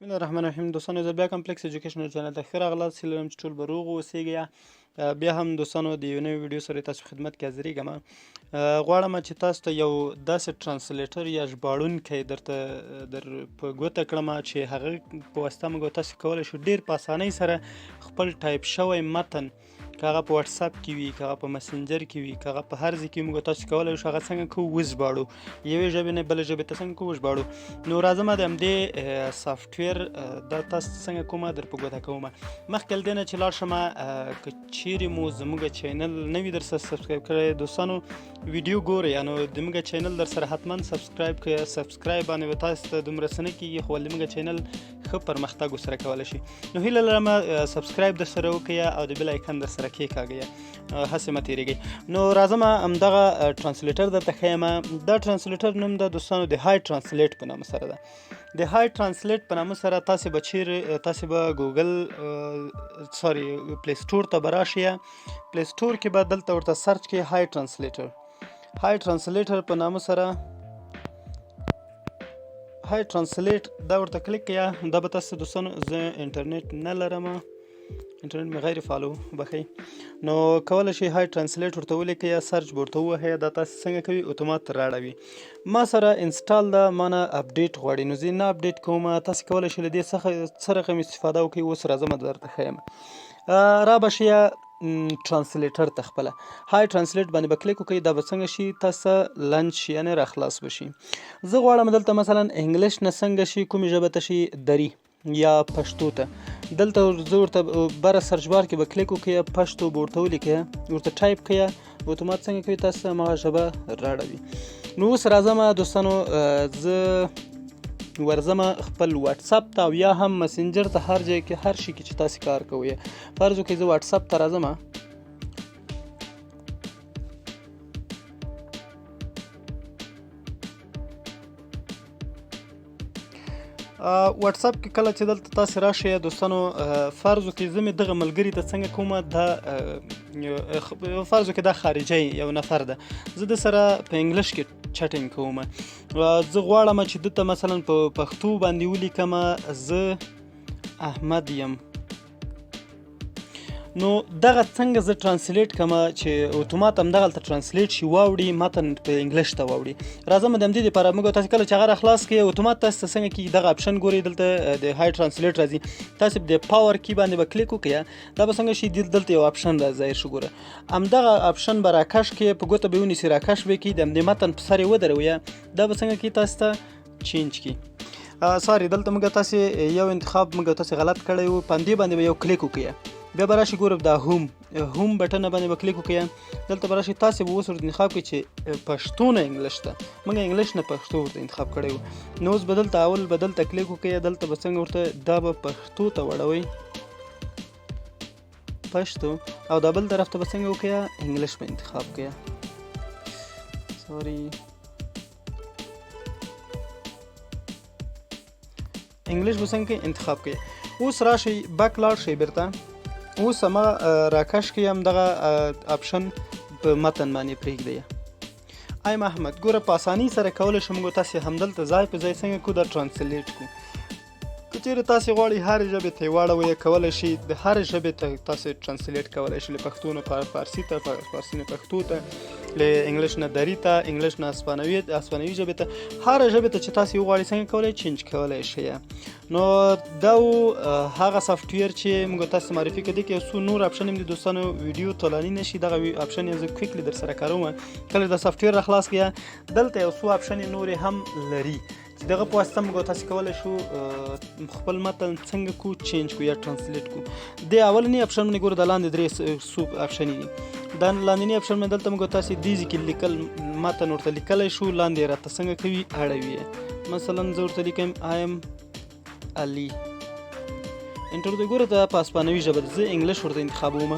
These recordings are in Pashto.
بسم الله الرحمن الرحیم دوستانو، زه بیا کمپلیکس ایجوکیشنل چینل ته ښه راغلاست. هیله لرم چې ټول به روغ اوسېږئ. بیا هم دوستانو، د یو نوې ویډیو سره تاسو خدمت کې حاضرېږم. غواړم چې تاسو ته یو داسې translator یا ژباړونکی درته در په ګوته کړم چې هغه په واسطه موږ تاسو کولی شو ډېر په اسانۍ سره خپل ټایپ شوی متن، که هغه په واتساپ کې وي، که هغه په مسنجر کې وي، که هغه په هر ځای کې، موږ تاسو کولی شو هغه څنګه کوو وژباړو، یوې ژبې نه بلې ژبې ته څنګه کوو وژباړو. نو راځم د همدې software دا تاسو څنګه کومه در په ګوته کوم. مخکې له دې نه چې لاړ شم، که چیرې مو زموږ channel نه وي در سره subscribe کړی، دوستانو ویډیو ګورئ، نو زموږ channel در سره حتما subscribe کړئ. subscribe باندې به تاسو ته دومره څه نه کېږي، خو زموږ channel ښه پرمختګ ورسره کولی شي. نو هیله لرم subscribe در سره وکړئ او د bell icon در سره کېکاږئ، هسې مه تېرېږئ. نو راځم همدغه translator درته ښیم. دا translator نوم د دوستانو د Hi Translate په نامه سره ده. د Hi Translate په نامه سره تاسې به چیرې، تاسې به ګوګل، sorry، Play Store ته به راشئ. Play Store کې به دلته ورته search کړئ Hi Translator، Hi Translator په نامه سره، Hi Translate دا ورته کلیک کړئ. دا به تاسو دوستانو، زه انټرنیټ نه لرم، انټرنیټ مې غیر فعال و، وبخښئ. نو کولی شئ Hi Translate ورته ولیکئ، search به ورته ووهئ. دا تاسو څنګه کوي اتومات راړوي. ما سره install ده، ما نه update غواړي، نو زه نه update کوم. تاسو کولی شئ له دې څخه څه رقم استفاده وکړئ، اوس راځم درته ښیم. را به شئ translator ته، خپله Hi Translate باندې به کلیک وکړئ. دا به څنګه شي تاسو launch شي، یعنې راخلاص به شي. زه غواړم دلته مثلا English نه څنګه شي، کومې ژبه ته شي، دری یا پښتو ته. دلته زه ورته بره search bar کې به کلیک وکړئ، پښتو به ورته ولیکئ، ورته ټایپ کړئ، اتومات څنګه کوي تاسو هماغه ژبه راړوي. نو اوس راځم دوستانو، زه ورځم خپل واتساپ ته او یا هم مسنجر ته، هر ځای کې، هر شي کې چې تاسو کار کوئ. فرض وکړئ زه واتساپ ته راځم. واتساپ کې کله چې دلته تاسو راشئ دوستانو، فرض وکړئ زه مې دغه ملګري ته څنګه کومه دا، فرض وکړئ دا خارجي یو نفر ده، زه د سره په English کې chatting کوم. زه غواړم چې ده ته مثلا په پښتو باندې ولیکم زه احمد یم. نو دغه څنګه زه translate کړم چې اتومات همدغلته translate شي، واوړي، متن په English ته واوړي؟ راځم د همدې دپاره موږ تاسو کله چې هغه راخلاص کړئ، اتومات تاسو ته څنګه کېږي دغه option ګورئ. دلته د Hi Translate راځي، تاسو د power key باندې به کلیک وکړئ. دا به څنګه شي، دلته یو option را ظاهر شو. ګوره، همدغه option به راکش کړئ، په ګوته به یې ونیسي، راکش به یې کړئ، د همدې متن په سر یې ودروئ. دا به څنګه کړي تاسو ته change کړي. sorry، دلته موږ تاسو یو انتخاب موږ تاسو غلط کړی و. په همدې باندې به یو کلیک وکړئ، بیا به راشي. ګوره، دا home button باندې به کلیک وکړئ، دلته به راشي. تاسو به اوس ورته انتخاب کړئ چې پښتو نه English ته، موږ English نه پښتو ورته انتخاب کړی و. نو اوس به دلته اول به دلته کلیک وکړئ، دلته به څنګه ورته دا به پښتو ته واړوئ، پښتو، او دا بل طرف ته به څنګه وکړئ، English به انتخاب کړئ. sorry، English به څنګه انتخاب کړئ. اوس راشئ، back لاړ شئ بیرته. اوس هماغه راکش کړئ، همدغه option په متن باندې پرېږدئ، I'm احمد. ګوره، په اسانۍ سره کولی شو موږ تاسې همدلته ځای په ځای څنګه کو دا translate کو. که چیرې تاسې غواړئ هرې ژبې ته یې واړوئ، کولی شئ د هرې ژبې ته تاسې translate کولی شئ، له پښتو نه فارسي ته، فارسي نه پښتو ته، له English نه دری ته، English نه اسپانوي ژبې ته، هره ژبې ته چې تاسې وغواړئ څنګه کولی change کولی شئ. نو دا و هغه software چې موږ تاسو معرفي کړی. کې یو څو نور option هم دي دوستانو، ویډیو طولاني نه شي، دغه option یې زه quickly در سره کاروم. کله دا software را خلاص کړئ، دلته یو څو option نورې هم لري چې دغه په واسطه موږ تاسو کولی شو خپل متن څنګه کو change کو یا translate کو. د اولنی option باندې ګوره، د لاندې درې څو option دي. دا لاندینی option باندې دلته موږ تاسو دې ځای کې لیکل متن ورته لیکلی شو، لاندې راته څنګه کوي اړوي. مثلا زه ورته لیکم I'm علي، enter دی. ګوره، دا په اسپانوي ژبه ده، زه English ورته انتخابوم.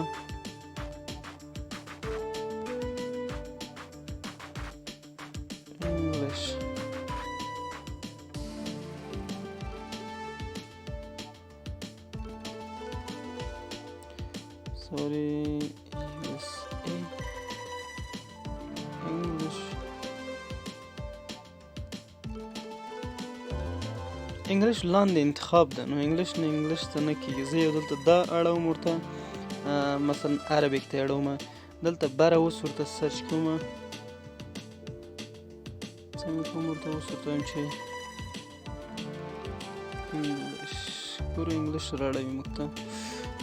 English، sorry، USA English. انګلیش لاندې انتخاب ده، نو انګلیش نه انګلیش ته نه کیږي. زه یو دلته دا اړوم ورته، مثلا عربیک ته اړوم، دلته بره اوس ورته search کوم، څنګه کوم ورته اوس ورته وایم چې انګلیش، ګورو انګلیش راړوي موږ ته.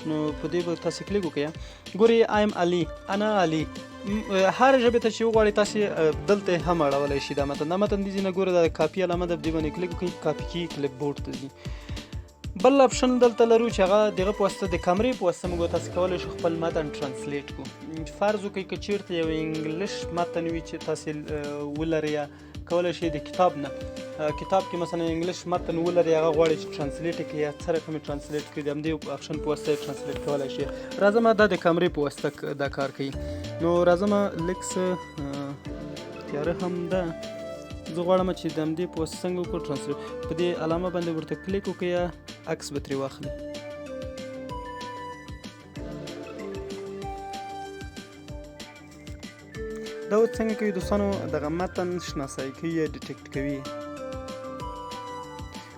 نو په دې به تاسې کلیک وکړئ. ګورئ I'm علي، انا علي، هر ژبې ته چې وغواړئ تاسې دلته هم اړولی شي دا متن. دا متن دې ځای نه ګوره، دا کاپي علامه ده، دې باندې کلیک وکړئ، کاپي کېږي، کلیپ بورډ ته ځي. بل option دلته لرو چې هغه دغه په واسطه، د کمرې په واسطه موږ تاسې کولی شو خپل متن translate کړو. فرض وکړئ که چیرته یو انګلیش متن وي چې تاسې ولرئ، کولی شئ د کتاب نه، کتاب کې مثلا انګلیش متن ولرئ، هغه غواړئ چې translate یې کړئ یا څه رقم یې translate کړئ، د همدې option په واسطه یې translate کولی شئ. راځم دا د کمرې په واسطه دا کار کوي. نو راځم لږ څه تیاره هم ده، زه غواړم چې د همدې په واسطه څنګه وکړو translate. په دې علامه باندې ورته کلیک وکړئ، عکس به ترې واخلي. دا اوس څنګه کوي دوستانو، دغه متن شناسایی کوي یا detect کوي.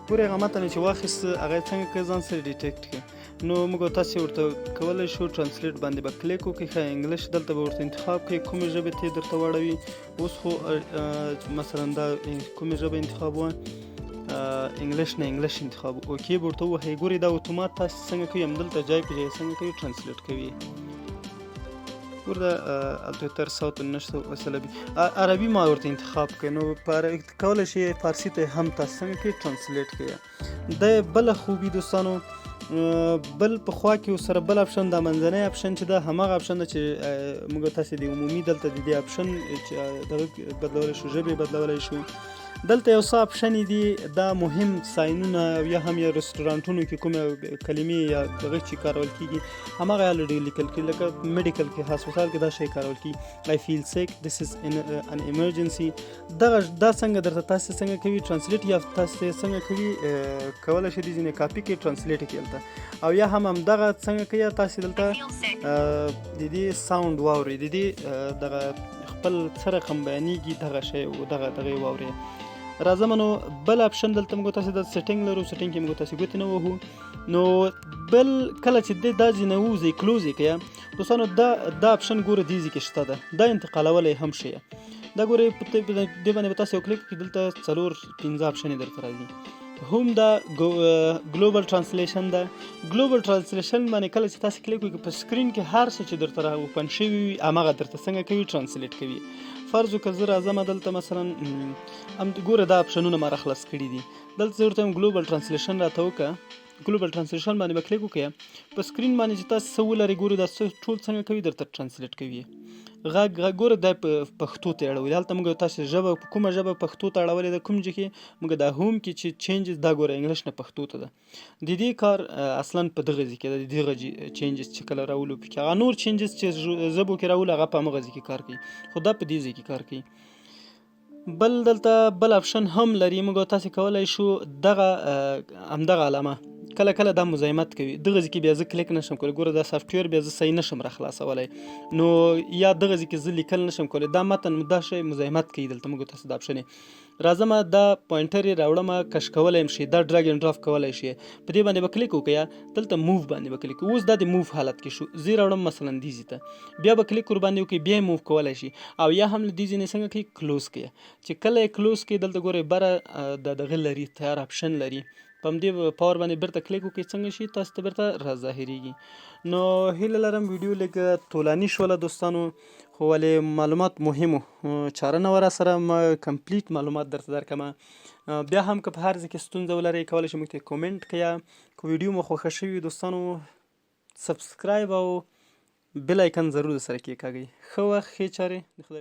ګورئ هغه متن چې واخیست هغه یې څنګه کوي، ځان سره detect کوي. نو موږ تاسې ورته کولی شو translate باندې به کلیک وکړئ، ښه انګلیش دلته به ورته انتخاب کړئ کومې ژبې ته یې درته واړوي. اوس خو مثلا دا کومې ژبه انتخاب وه، انګلیش نه انګلیش انتخاب، okay به ورته ووهئ. ګورئ دا اتومات تاسې څنګه کوي، همدلته جای په جای څنګه کوي translate کوي. ګوره دا هلته تر صوت نشته وسله بي عربي ما ورته انتخاب کړئ، نو په عربي کولی شئ فارسي ته هم تاسو څنګه کوي translate کړئ. دا بله خوبي دوستانو. بل په خوا کې ورسره بل option، دا منځنی option چې ده هماغه option ده چې موږ تاسې د عمومي دلته د دې option چې دغه بدلولی شو، ژبې بدلولی شو. دلته یو څه option دي، دا مهم sign ونه او یا هم یا رستورانتونو کې کومې کلمې یا دغه چې کارول کېږي هماغه already لیکل کېږي، لکه medical کې هسپتال کې دا شی کارول کېږي، I feel sick, this is an emergency. دغه دا څنګه درته تاسې څنګه کوي translate، یا تاسې څنګه کوي کولی شئ دې ځینې کاپي کې translate کړي هلته، او یا هم همدغه څنګه کوي تاسې دلته د دې sound واورئ، د دې دغه خپل څه رقم بیانېږي دغه شی او دغه یې واورئ. راځم نو بل option دلته موږ تاسې د setting لرو، setting کې موږ تاسې ګوتې نه وهو. نو بل کله چې د دا ځای نه ووځئ close یې کړئ دوستانو، دا option ګوره دې ځای کې شته ده، دا انتقالولی هم شئ. دا ګورئ په دې باندې به تاسې یو کلیک وکړئ، دلته څلور پنځه option یې درته راځي. هم دا global translation ده. global translation باندې کله چې تاسې کلیک وکړئ په screen کې هر څه چې درته را open شوي وي هماغه درته څنګه کوي translate کوي. فرض وکړه زه راځم دلته مثلا، هم ګوره دا option ونه ما را خلاص کړي دي، دلته زه ورته وایم global translation راته وکړه. global translation باندې به کلیک وکړئ، په screen باندې چې تاسو څه ولرئ ګورئ دا څه ټول څنګه کوي درته translate کوي. غږ ګوره دا په پښتو ته اړولې، هلته موږ تاسو ژبه په کومه ژبه پښتو ته اړولې ده، کوم ځای کې موږ دا home کې چې changes دا ګوره انګلیش نه پښتو ته ده. د دې کار اصلا په دغه ځای کې ده، د دغه changes چې کله راولو پکې هغه نور changes چې ژبو کې راولو هغه په همغه ځای کې کار کوي، خو دا په دې ځای کې کار کوي. بل دلته بل option هم لري، موږ تاسو کولی شو دغه همدغه علامه کله کله دا مزاحمت کوي، دغه ځای کې بیا زه کلیک نشم کولی، ګوره دا software بیا زه صحیح نشم را خلاصولی، نو یا دغه ځای کې زه لیکل نشم کولی، دا متن دا شی مزاحمت کوي. دلته موږ تاسو دا option راځم دا pointer یې راوړم، کش کولی هم شي، دا drag and drop کولی شي، په دې باندې به کلیک وکړئ، دلته move باندې به کلیک، اوس دا د move حالت کې شو، زه یې راوړم مثلا دې ځای ته، بیا به کلیک ورباندې وکړئ، بیا یې move کولی شي، او یا هم له دې ځای نه څنګه کوي close کوي، چې کله یې close کړي دلته ګورئ بره د دغه لري تیار option لري، په همدې پاور باندې بیرته کلیک وکړئ څنګه شي تاسو ته بیرته را ظاهرېږي. نو هیله لرم ویډیو لږ طولاني شوله دوستانو، خو ولې معلومات مهم وو، چاره نه وه راسره، ما complete معلومات درته درکړم. بیا هم که په هر ځای کې ستونزه ولرئ کولی شئ موږ ته کومنټ کړئ. که ویډیو مو خوښه شوي دوستانو subscribe او bell icon ضرور سره کېکاږئ. ښه وخت، ښې چارې، د خدای.